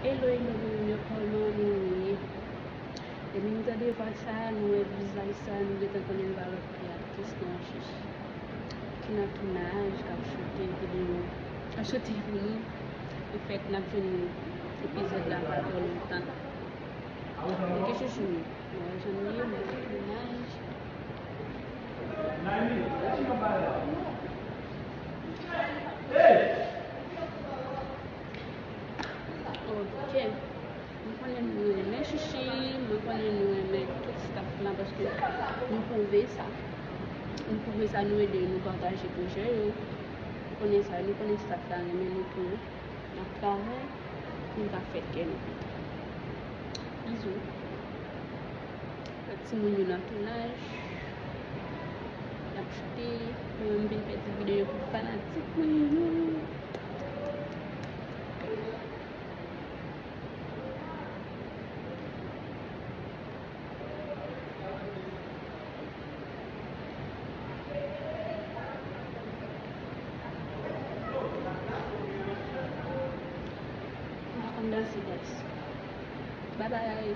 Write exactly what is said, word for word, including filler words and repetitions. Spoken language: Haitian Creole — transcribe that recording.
Hello, hello, moun yo, kòman nou ye? Depi nou tande vwa sa, nou wè vizaj sa, nou gentan konnen l pa lòt ki atis nan chich. Ki nan tounaj, k ap choute videyo, k ap choute pou nou. Anfèt, n ap jwenn epizòd la pa twò lontan. Ok, chouchou. Mwen jan li ye, mwen fè mennaj. Ok. Mwen konnen nou renmen Chichi, mwen konnen nou renmen tout staff la paske nou pwouve sa. Nou pwouve sa, nou ede, nou pataje pwojè yo. Nou konnen sa, nou konnen staff la renmen nou tou. N ap travay pou n ka fè kè nou kontan. Bizou. Fè timoun yo nan tounaj. Y ap choute. Mwen menm vin fè ti videyo pou fanatik mwen yo. M pa konn danse, guys. Bye bye.